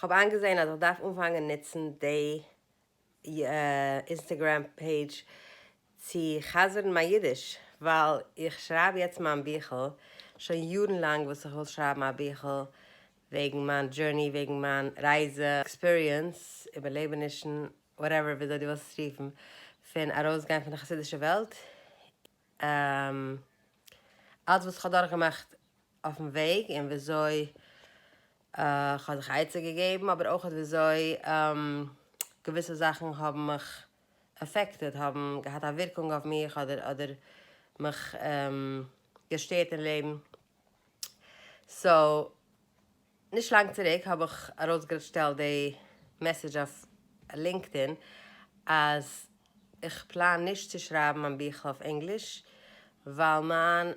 כ'האב איינגעזען אז איך דארף אנפאנגען נוצן די Instagram page צו חזר'ן מיין אידיש, ווייל איך שרייב יעצט מיין ביכל, שוין יארן לאנג וואס איך וויל שרייבן א ביכל וועגן מיין journey, וועגן מיין רייזע, experience, איבערלעבענישן, whatever וויאזוי דו ווילסט עס רופן, פון ארויסגיין פון די חסידישע וועלט, אלץ וואס כ'האב דורכגעמאכט אויפן וועג און וויאזוי כ'האב זיך עצה געגעבן, אבער אויך וויאזוי געוויסע זאכן האבן מיך affected, האבן געהאט א ווירקונג אויף מיך אדער אדער מיך געשטערט אין לעבן. so, נישט לאנג צוריק האב איך ארויסגעשטעלט די message אויף LinkedIn אז איך פלאן נישט צו שרייבן מיין ביכל אויף ענגליש, ווייל מיין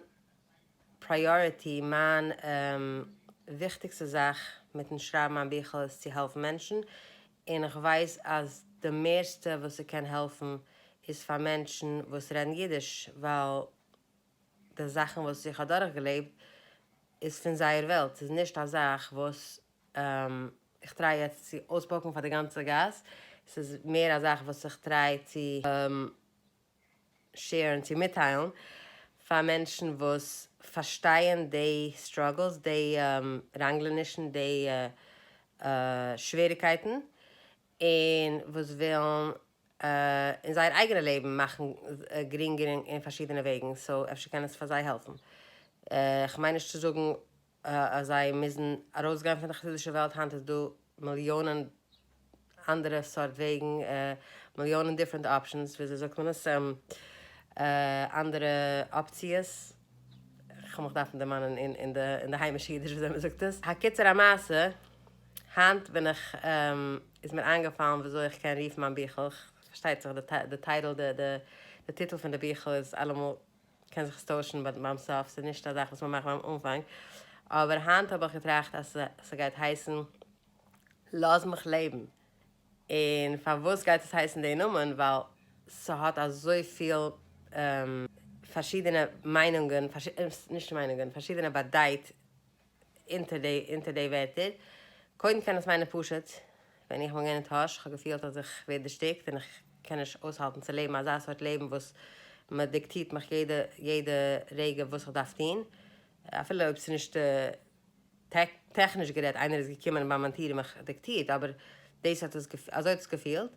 priority, מיין וויכטיגסטע זאך מיטן שרייבן מיין ביכל איז צו העלפן מענטשן, און איך ווייס אז די מערסטע וואס ס'קען העלפן איז פאר מענטשן וואס רעדן אידיש, ווייל די זאכן וואס איך האב דורכגעלעבט איז פון זייער וועלט, ס'איז נישט א זאך וואס איך try יעצט צו אויספויקן פאר די גאנצע גאס, ס'איז מער א זאך וואס איך try צו share ן, צו מיטטיילן פאר מענטשן וואס פארשטייען די struggles, די ראנגלענישן, די שוועריקייטן, און וואס ווילן אין זייער אייגענע לעבן מאכן גרינגער אין פארשידענע וועגן, so אפשר קען עס פאר זיי העלפן. כ'מיין נישט צו זאגן אז זיי מוזן ארויסגיין פון די חסידישע וועלט, היינט איז דא מיליאנען אנדערע סארט וועגן, מיליאנען different options, וויאזוי זאגט מען עס, אנדערע אפציעס, כ'האב מיך דארפן דערמאנען אין די היימישע אידיש וויאזוי מ'זאגט עס. הקיצור המעשה, היינט בין איך, איז מיר איינגעפאלן וויאזוי איך קען רופן מיין ביכל, פארשטייט זיך די title, די טיטל פון די ביכל איז אלעמאל, קען זיך עס טוישן ביים סוף, ס'איז נישט א זאך וואס מ'מאכט ביים אנפאנג, אבער היינט האב איך געטראכט אז ס'גייט הייסן לאז מיך לעבן. און פארוואס גייט עס הייסן די נאמען? ווייל ס'האט אזויפיל פארשידענע מיינונגען, נישט מיינונגען, פארשידענע באדייט אונטער די אונטער די ווערטער. קודם קען עס מיינען פשוט, ווען איך בין געווען אין טאהש, כ'האב געפילט אז איך ווער דערשטיקט און איך קען נישט אויסהאלטן צו לעבן אזא סארט לעבן וואס מ'דיקטירט מיך יעדע יעדע רגע וואס איך דארף טון, אפילו אויב ס'איז נישט טעכניש גערעדט איינער איז געקומען ביי מיין טיר און מיך דיקטירט, אבער דאס האט עס אזוי האט עס געפילט,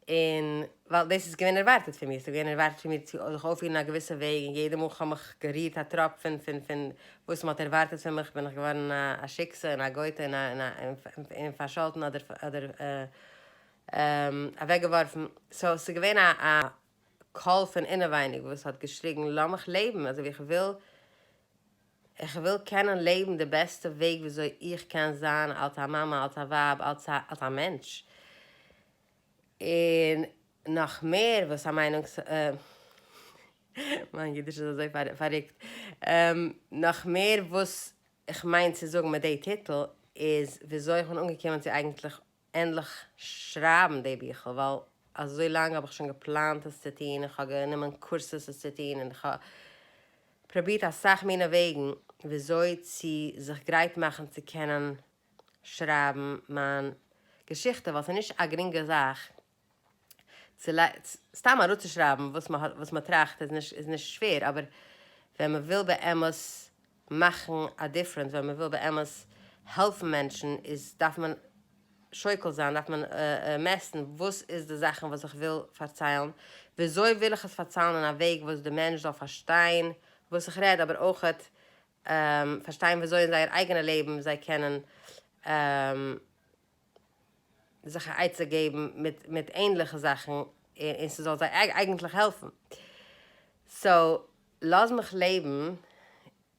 און ווייל דאס איז געווען ערווארטעט פון מיר, ס'איז געווען ערווארטעט פון מיר צו זיך אויפפירן א געוויסע וועג, און יעדע מאל כ'האב מיך גערירט א טראפ פון פון פון וואס מ'האט ערווארטעט פון מיך בין איך געווארן א שיקסע און א גויטע און א און פארשאלטן אדער אדער אוועקגעווארפן, so ס'איז געווען א קול פון אינעווייניג וואס האט געשריגן לאמיך לעבן אזוי ווי איך וויל, איך וויל קענען לעבן די בעסטע וועג וויאזוי איך קען זיין אלס א מאמע, אלס א ווייב, אלס א אלס א מענטש. און נאך מער וואס א מיינונג, מיין אידיש איז אזוי פארריקט, נאך מער וואס איך מיין צו זאגן מיט די טיטל איז וויאזוי איך בין אנגעקומען צו אייגנטליך ענדליך שרייבן די ביכל, ווייל אזוי לאנג האב איך שוין געפלאנט עס צו טון, איך האב גענומען courses עס צו טון, און איך האב פרובירט אסאך מינע וועגן וויאזוי צו זיך גרייט מאכן צו קענען שרייבן מיין געשיכטע, ווייל ס'איז נישט א גרינגע זאך צו סתם אראפצושרייבן וואס מען האט וואס מען טראכט איז נישט איז נישט שווער, אבער ווען מען וויל באמת מאכן א difference, ווען מען וויל באמת העלפן מענטשן איז דארף מען שוקל זיין, דארף מען מעסטן וואס איז די זאכן וואס איך וויל פארציילן, וויאזוי וויל איך עס פארציילן אין א וועג וואס די מענטש זאל פארשטיין וואס איך רעד, אבער אויכעט פארשטיין וויאזוי אין זייער אייגענע לעבן זיי קענען זיך א עצה געבן מיט מיט ענליכע זאכן און ס'זאל זיי אייגנטליך העלפן. so לאז מיך לעבן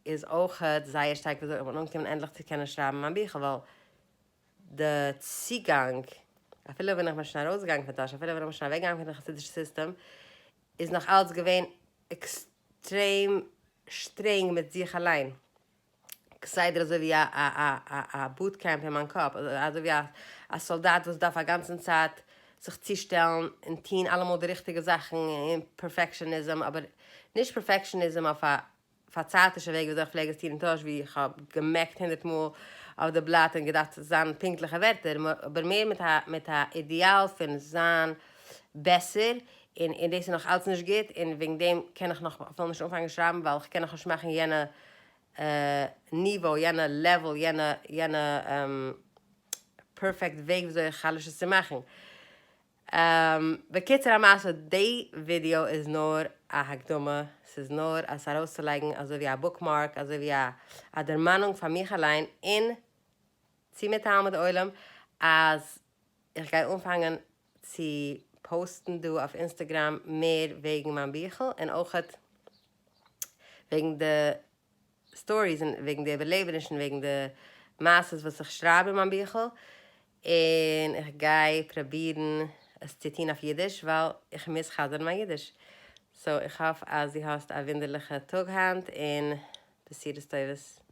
איז אויכעט זייער שטארק וויאזוי איך בין אנגעקומען ענדליך צו קענען שרייבן מיין ביכל ווייל די צוגאנג אפילו ווען איך בין שוין ארויסגעגאנגען פון טאהש אפילו ווען איך בין שוין אוועקגעגאנגען פון די חסידישע סיסטעם איז נאך אלץ געווען עקסטרעם שטרענג מיט זיך אליין. כסדר אזוי ווי א א א א boot camp אין מיין קאפ, אזוי ווי א סאלדאט וואס דארף א גאנצן צייט זיך צושטעלן און טון אלעמאל די ריכטיגע זאכן און perfectionism, אבער נישט perfectionism אויף א פארצייטישע וועג וויאזוי איך פלעג עס טון אין טאהש ווי איך האב געמעקט הונדערט מאל. אויף די בלאט און געדארפט זיין פונקטליכע ווערטער, אבער מער מיט א מיט א אידיאל פון זיין בעסער, און און דאס איז נאך אלץ נישט גוט, און וועגן דעם קען איך נאך אפילו נישט אנפאנגען שרייבן ווייל איך קען נאך נישט מאכן יענע ניווא, יענע level, יענע יענע perfect וועג וויאזוי איך חלש עס צו מאכן. בקיצור המעשה, די ווידיאו איז נאר א הקדמה, ס'איז נאר עס ארויסצולייגן אזוי ווי א bookmark, אזוי ווי א דערמאנונג פאר מיך אליין און צו מיטטיילן מיט די עולם אז איך גיי אנפאנגען צו post ן דא אויף Instagram מער וועגן מיין ביכל און אויכעט וועגן די stories און וועגן די איבערלעבענישן, וועגן די מעשות וואס איך שרייב אין מיין ביכל, און איך גיי פראבירן עס צו טון אויף אידיש ווייל איך מוז חזר'ן מיין אידיש. So איך האף אז דו האסט א וואונדערליכע טאג היינט און בשורות טובות.